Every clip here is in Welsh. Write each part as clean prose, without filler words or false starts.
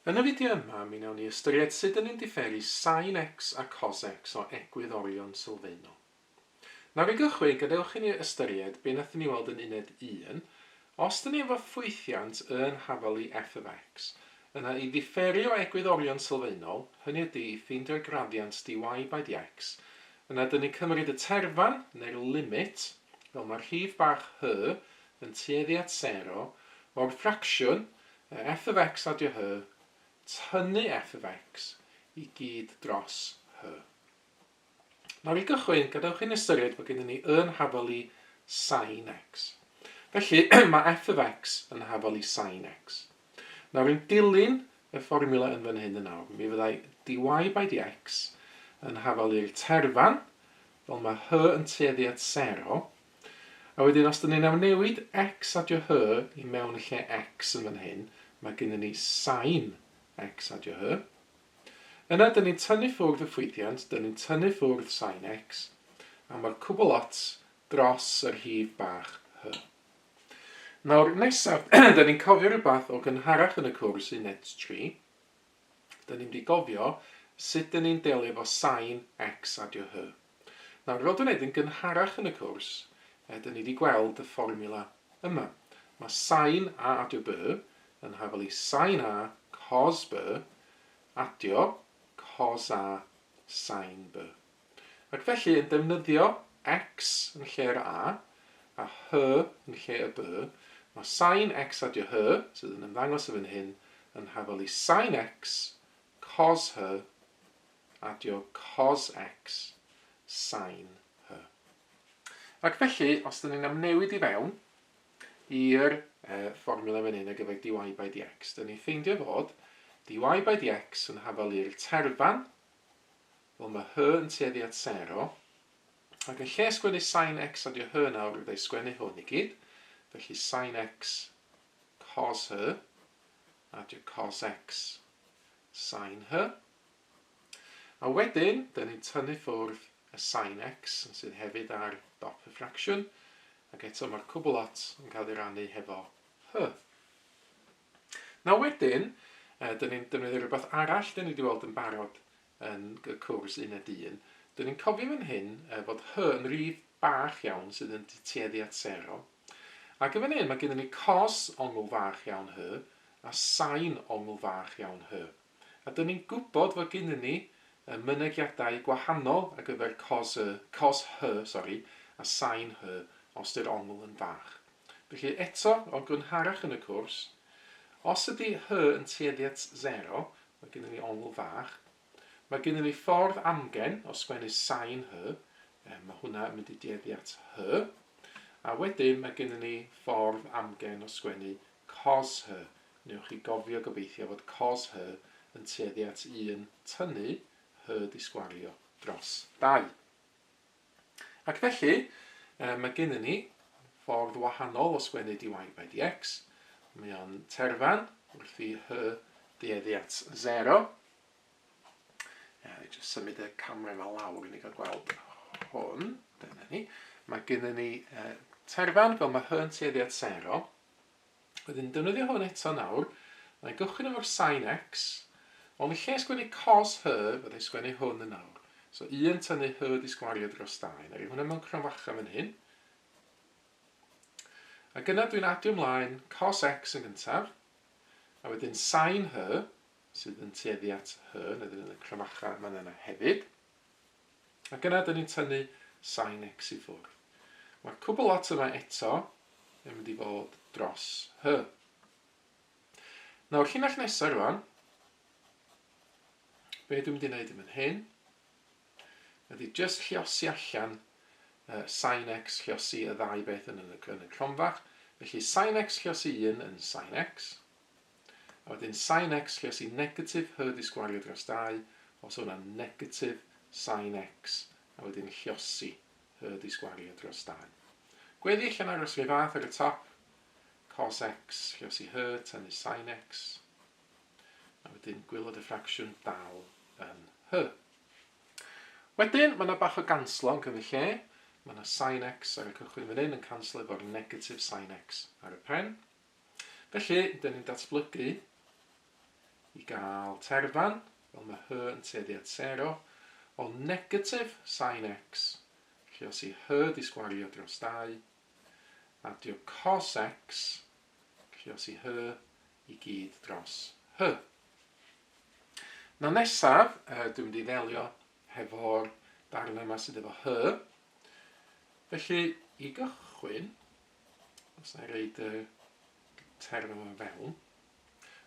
Yn y fideo yma, mi wnawn ni ystyried sut dyn ni'n diferu sin x a cos x o egwyddorion sylfaenol. Nawr i gychwyn, gadewch i ni ystyried be wnaethon ni weld yn uned 1. Os dyn ni efo ffwythiant yn hafal i f of x, yna i ddiferu o egwyddorion sylfaenol, hynny ydy i ffeindio'r graddiant dy by dx, yna dyn ni'n cymryd y terfan, neu'r limit, fel mae'r rhif bach h yn tueddu at sero, o'r ffracsiwn, f of x adio h, tynnu f of x i gyd dros h. Nawr i gychwyn, gadewch i'n ystyried bod gennym ni yn hafal i sin x. Felly, mae f of x yn hafal i sin x. Nawr, yn dilyn y fformiwla yn fan hyn yn awr, mi fyddai dy by dx yn hafal i'r terfan, fel mae h yn tueddu at sero, A wedyn os dyn ni'n amnewid x adio h i mewn y lle x yn fan hyn, mae gennym ni sin x adio h. Yna dyn ni'n tynnu ffwrdd y ffwythiant, dyn ni'n tynnu ffwrdd sin x, a mae'r cwbl lot dros yr rhif bach h. Nawr nesaf, dyn ni'n cofio rhywbeth o gynharach yn y cwrs uned 3. Dyn ni'n mynd i gofio sut dyn ni'n delio efo sin x adio h. Nawr, fel dwi'n dweud, yn gynharach yn y cwrs, dyn ni wedi gweld y fformiwla yma. Mae sin A adio B yn hafal i sin A cos B adio cos A sin B. Ac felly, yn defnyddio x yn lle'r A a h yn lle y B, mae sin x adio h, sydd yn ymddangos yn fan hyn, yn hafal i sin x cos h adio cos x sin h. Ac felly, os dyn ni'n amnewid i fewn i'r fformiwla fan hyn ar gyfer dy by dx, dyn ni'n ffeindio fod dy by dx yn hafal i'r terfan, fel mae h yn tueddu at sero, ac yn lle sgwennu sin x adio h nawr, fyddai sgwennu hwn i gyd, felly sin x cos h adio cos x sin h. A wedyn, dyn ni'n tynnu ffwrdd y sin x, sydd hefyd ar dop y ffracsiwn, ac eto mae'r cwbl lot yn cael ei rannu hefo h. Nawr wedyn, dyn ni'n defnyddio rhywbeth arall dyn ni wedi weld yn barod yn y cwrs uned 1. Dyn ni'n cofio fan hyn fod h yn rif bach iawn sydd yn tueddu at sero. Ac yn fan hyn mae gennym ni cos ongl fach iawn h a sin ongl fach iawn h. A dyn ni'n gwybod fod gennyn ni mynegiadau gwahanol ar gyfer cos y, cos h, sori, a sin h os ydy'r ongl yn fach. Felly eto, o'n gynharach yn y cwrs, os ydy h yn tueddu at 0, mae gennyn ni ongl fach, mae gennyn ni ffordd amgen o sgwennu sin h, mae hwnna yn mynd i dueddu at h, a wedyn mae gennyn ni ffordd amgen o sgwennu cos h, Wnewch chi gofio gobeithio fod cos hy yn tueddu at 1 tynnu hy di sgwario dros 2. Ac felly, mae gennym ni ffordd wahanol o sgwennu dy by dx. Mae o'n terfan wrth i hy dueddu at 0. Jyst symud y camera yma lawr i ni gael gweld hwn. Dyna ni. Mae gennym ni terfan fel mae hy yn tueddu at 0. Wedyn defnyddio hwn eto nawr, na i gychwyn efo'r sin x, ond yn lle sgwennu cos h, fydda i sgwennu hwn yn awr. So 1 tynnu h di sgwario dros 2. Na i hwnna mewn cromfacha fan hyn. Ac yna dwi'n adio ymlaen cos x yn gyntaf, a wedyn sin h, sydd yn tueddu at h, neu ddyn y cromfacha man yna hefyd. Ac yna dyn ni'n tynnu sin x i ffwrdd. Mae'r cwbl lot yma eto yn mynd i fod dros h. Nawr, llinell nesaf rwan, be dwi'n mynd i wneud yn fan hyn, ydy jyst lliosi allan sin x lliosi y ddau beth yn y, yn y cronfach. Felly sin x lliosi 1 yn sin x, A wedyn sin x lle os i negatif h di sgwario dros 2, os hwnna'n negatif sin x, a wedyn lliosi h di sgwario dros 2. Gweddill yn aros rhyw fath ar y top, cos x lliosi h tynnu sin x, a wedyn gwylod y ffracsiwn dal yn h. Wedyn, mae yna bach o ganslo yn cymryd lle. Mae yna sin x ar y cychwyn fan hyn yn canslo efo'r negatif sin x ar y pen. Felly, dyn ni'n datblygu i gael terfan, fel mae h yn tueddu at 0, o negatif sin x, lluosi h di sgwario dros 2, adio cos x, lluosi h i gyd dros h. Nawr nesaf, dwi'n mynd i ddelio hefo'r darn yma sydd efo h. Felly, i gychwyn, os na i reid y term yma fewn,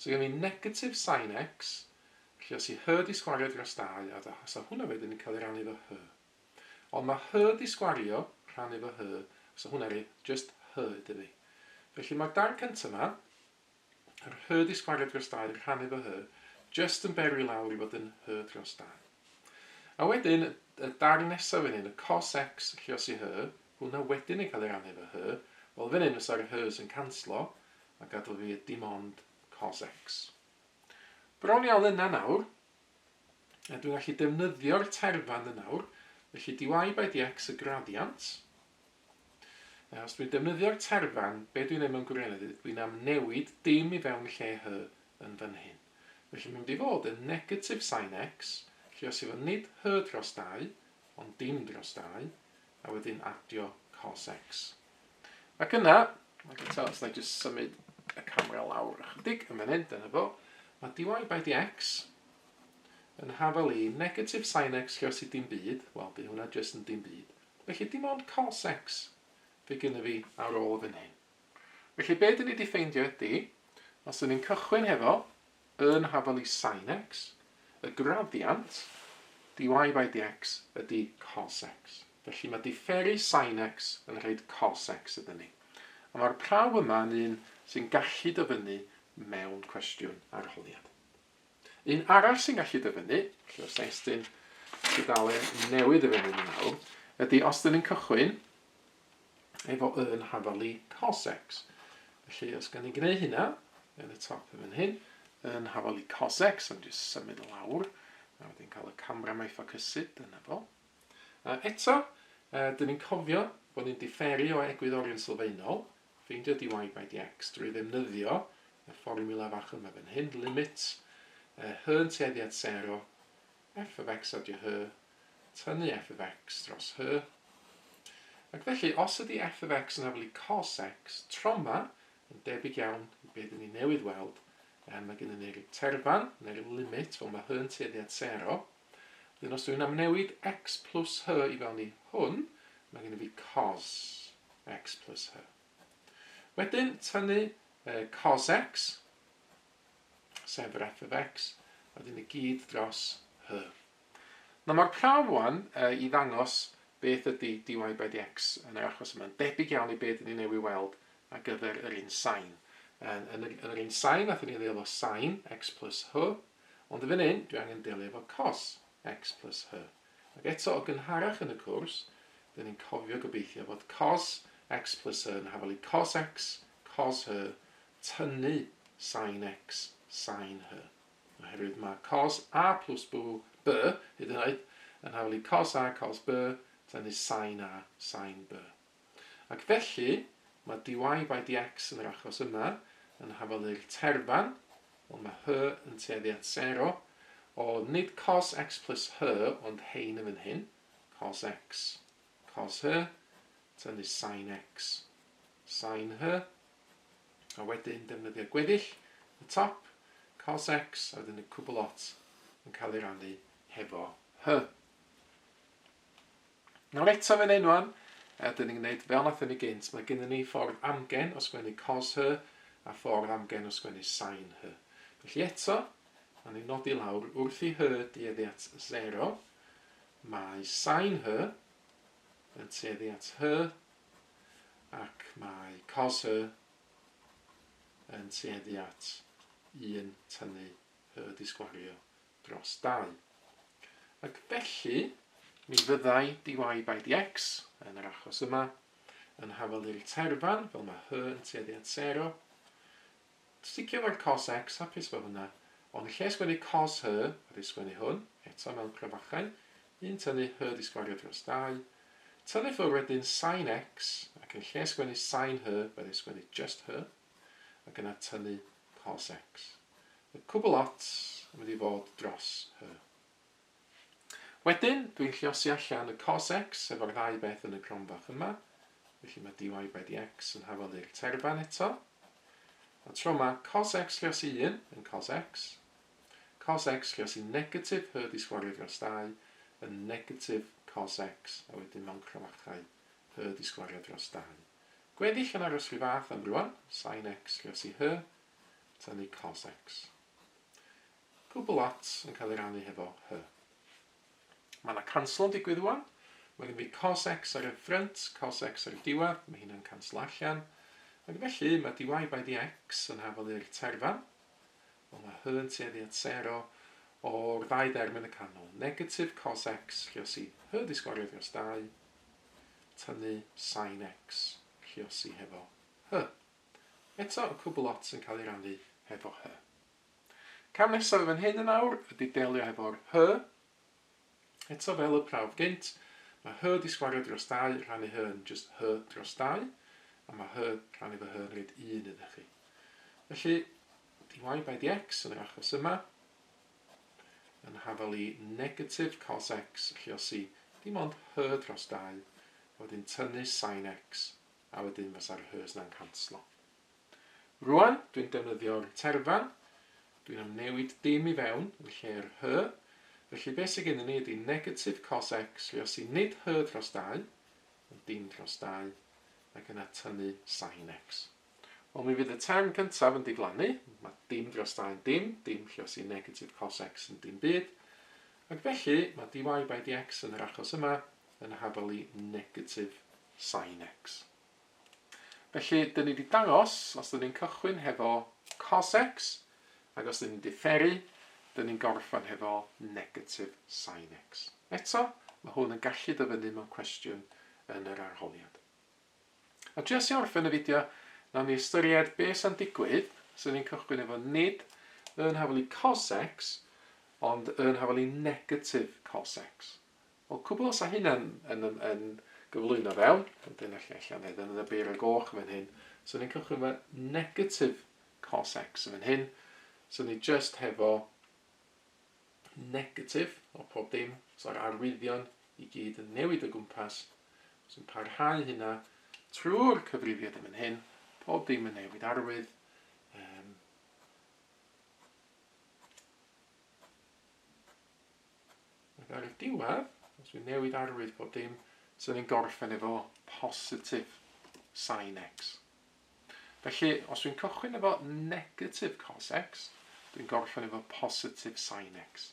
so gen i negatif sin x, felly os i h di sgwario dros 2, a sa hwnna wedyn yn cael ei rannu efo h. Ond mae h di sgwario rhannu efo h, so hwnna rhi just h ydy fi. Felly mae'r darn cyntaf yma, yr h di sgwario dros 2 rhannu efo h, just yn berwi lawr i fod yn h dros 2. A wedyn, y darn nesaf fan hyn, y cos x lluosi h, hwnna wedyn yn cael ei rannu efo h, wel fan hyn fysa'r h's yn canslo, a gadael fi dim ond cos x. Bron iawn yna nawr, a dwi'n gallu defnyddio'r terfan yn nawr, felly dy by dx y graddiant. A os dwi'n defnyddio'r terfan, be dwi'n ei mewn gwirionedd ydy, dwi'n amnewid dim i fewn lle h yn fan hyn. Felly mae'n mynd i fod yn negatif sin x, lle os efo nid h dros 2, ond dim dros 2, a wedyn adio cos x. Ac yna, ac eto, os na i jyst symud y camera lawr ychydig yn fan hyn, dyna fo, mae dy by dx yn hafal i negatif sin x lle os i dim byd, wel, bydd hwnna jyst yn dim byd. Felly dim ond cos x fe gynna fi ar ôl fan hyn. Felly be dyn ni wedi ffeindio ydy, os dyn ni'n cychwyn hefo yn hafal i sin x, y graddiant dy by dx ydy cos x. Felly mae diferu sin x yn rhaid cos x ydyn ni. A mae'r prawf yma yn un sy'n gallu dyfynnu mewn cwestiwn arholiad. Un arall sy'n gallu dyfynnu, felly os estyn tudalen newydd i fyny nawr, ydy os dyn ni'n cychwyn efo yn hafal i cos x. Felly os gan ni gwneud hynna yn y top yn fan hyn, yn hafal i cos x, ond jyst symud lawr, a wedyn cael y camera mae ffocysu, dyna fo. A eto, dyn ni'n cofio bod ni'n diferu o egwyddorion sylfaenol, ffeindio dy by dx drwy ddefnyddio y fformiwla fach yma fan hyn, limit h yn tueddu at 0, f of x adio h, tynnu f of x dros h. Ac felly, os ydy f of x yn hafal i cos x, tro yma, yn debyg iawn i beth dyn ni newydd weld, mae gennym ni'r terfan, neu'r limit, fel mae h yn tueddu at 0. Wedyn os dwi'n amnewid x plus h i fewn i hwn, mae gennym fi cos x plus h. Wedyn, tynnu cos x, sef yr f of x, a wedyn y gyd dros h. Nawr mae'r prawf wan i ddangos beth ydy dy by dx yn yr achos yma yn debyg iawn i beth dyn ni newydd weld ar gyfer yr un sin. Yn yr un sin, nathon ni ddelio efo sin x plus h, ond yn fan hyn, dwi angen delio efo cos x plus h. Ac eto, o gynharach yn y cwrs, dyn ni'n cofio gobeithio fod cos x plus h yn hafal i cos x, cos h, tynnu sin x, sin h. Oherwydd mae cos A plus B, B hyd yn oed, yn hafal i cos A cos B, tynnu sin A sin B. Ac felly, mae dy by dx yn yr achos yma yn hafal i'r terfan, wel mae h yn tueddu at 0, o nid cos x plus h, ond hein yn fan hyn, cos x cos h, tynnu sin x sin h, a wedyn defnyddio gweddill y top, cos x, a wedyn y cwbl lot yn cael ei rannu hefo h. Nawr eto fan hyn wan, dyn ni'n gwneud fel nathon ni gynt, mae gennym ni ffordd amgen o sgwennu cos h a ffordd amgen o sgwennu sin h. Felly eto, nawn ni nodi lawr wrth i h dueddu at 0, mae sin h yn tueddu at h, ac mae cos h yn tueddu at 1 tynnu h di sgwario dros 2. Ac felly, mi fyddai dy by dx, yn yr achos yma, yn hafal i'r terfan, fel mae h yn tueddu at 0. Sticio efo'r cos x, hapus efo hwnna, ond yn lle sgwennu cos h, a di sgwennu hwn, eto mewn crafachau, 1 tynnu h di sgwario dros 2, tynnu ffwrdd wedyn sin x, ac yn lle sgwennu sin h, byddai sgwennu just h, ac yna tynnu cos x. Y cwbl lot yn mynd i fod dros hy. Wedyn, dwi'n lluosi allan y cos x efo'r ddau beth yn y cronfach yma. Felly mae dy by dx yn hafal i'r terfan eto. A tro yma, cos x lluosi 1 yn cos x. Cos x lluosi negatif hy di sgwario dros 2 yn negatif cos x, a wedyn mewn cromachau hy di sgwario dros 2. Gweddill yn aros rhyw fath am rwan, sin x lluosi hy, tynnu cos x. Cwbl lot yn cael ei rannu hefo hy. Mae yna canslo yn digwydd rwan. Mae gen fi cos x ar y ffrynt, cos x ar y diwedd, mae hynna'n canslo allan. Ac felly mae dy by dx yn hafal i'r terfan. Wel, mae hy yn tueddu at 0 o'r ddau derm yn y canol. Negatif cos x lluosi hy di sgwario dros 2, tynnu sin x lluosi hefo hy. Eto, y cwbl lot yn cael ei rannu hefo hy. Cam nesaf yn fan hyn yn awr ydy delio hefo'r hy. Eto fel y prawf gynt, mae hy di sgwario dros 2 rhannu hy yn just hy dros 2, a mae hy rhannu fy hy yn rhaid 1 iddo chi. Felly, dy by dx yn yr achos yma yn hafal i negatif cos x lluosi dim ond hy dros 2, a wedyn tynnu sin x, a wedyn fysa'r hys na'n canslo. Rwan, dwi'n defnyddio'r terfan, dwi'n amnewid dim i fewn yn lle'r hy, felly beth sydd gennym ni ydy negatif cos x lluosi nid hy dros 2, ond dim dros 2, ac yna tynnu sin x. Wel, mi fydd y term cyntaf yn diflannu, mae dim dros 2 yn dim, dim lluosi negatif cos x yn dim byd, ac felly mae dy by dx yn yr achos yma yn hafal i negatif sin x. Felly, dyn ni wedi dangos, os dyn ni'n cychwyn hefo cos x, ac os dyn ni'n diferu, dyn ni'n gorffen hefo negatif sin x. Eto, mae hwn yn gallu dyfynnu mewn cwestiwn yn yr arholiad. A jyst i orffen y fideo, nawn ni ystyried beth sy'n digwydd, so ni'n cychwyn efo nid yn hafal i cos x, ond yn hafal i negatif cos x. Wel, cwbl os a hynna'n yn, yn, yn gyflwyno fewn, wedyn allai allan neu ddefnyddio beiro goch yn fan hyn, so ni'n cychwyn efo negatif cos x yn fan hyn, so ni just hefo negatif o pob dim, so'r arwyddion i gyd yn newid o gwmpas, sy'n parhau hynna trwy'r cyfrifiad yn fan hyn, pob dim yn newid arwydd. Ac ar y diwedd, os dwi'n newid arwydd pob dim, so ni'n gorffen efo positif sin x. Felly, os dwi'n cychwyn efo negatif cos x, dwi'n gorffen efo positif sin x.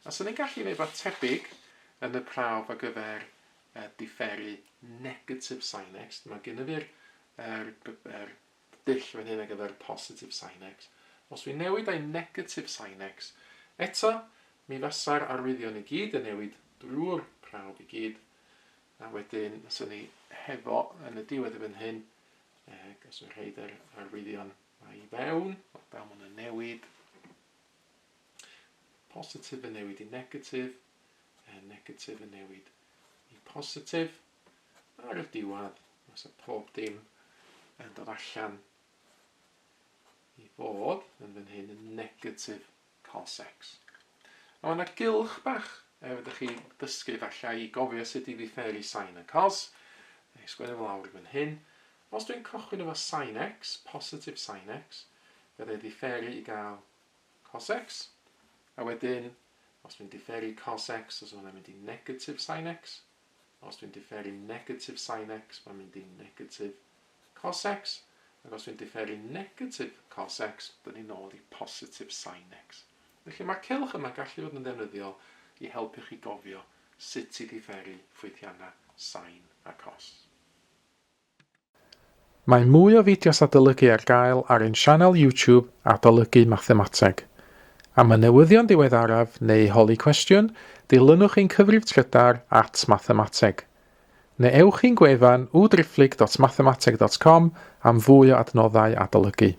A so ni'n gallu gwneud rhywbeth tebyg yn y prawf ar gyfer diferu negatif sin x. Mae gen i fi'r dull fan hyn ar gyfer positif sin x. Os dwi'n newid ei negatif sin x, eto, mi fasa'r arwyddion i gyd yn newid drwy'r prawf i gyd, a wedyn fyswn ni hefo yn y diwedd y fan hyn, os dwi'n rhaid yr arwyddion mae i fewn, fel maen nhw'n newid, positif yn newid i negatif, negatif yn newid i positif, ar y diwedd, fysa pob dim yn dod allan i fod yn fan hyn yn negatif cos x. A mae yna gylch bach ydych chi ddysgu falle i gofio sut i ddifferu sin a cos. Neu sgwennu fo lawr fan hyn. Os dwi'n cychwyn efo sin x, positif sin x, fydda i ddifferu i gael cos x. A wedyn, os dwi'n diferu cos x, os hwnna'n mynd i negatif sin x. Os dwi'n diferu negatif sin x, mae'n mynd i negatif cos x. Ac os dwi'n diferu negatif cos x, dyn ni'n nôl i positif sin x. Felly mae'r cylch yma gallu fod yn ddefnyddiol i helpu chi gofio sut i diferu ffwythiannau sin a cos. Mae mwy o fideos adolygu ar gael ar ein sianel YouTube Adolygu Mathemateg. Am y newyddion diweddaraf neu i holi cwestiwn, dilynwch ein cyfrif trydar @mathemateg. Neu ewch i'n gwefan www.mathemateg.com am fwy o adnoddau adolygu.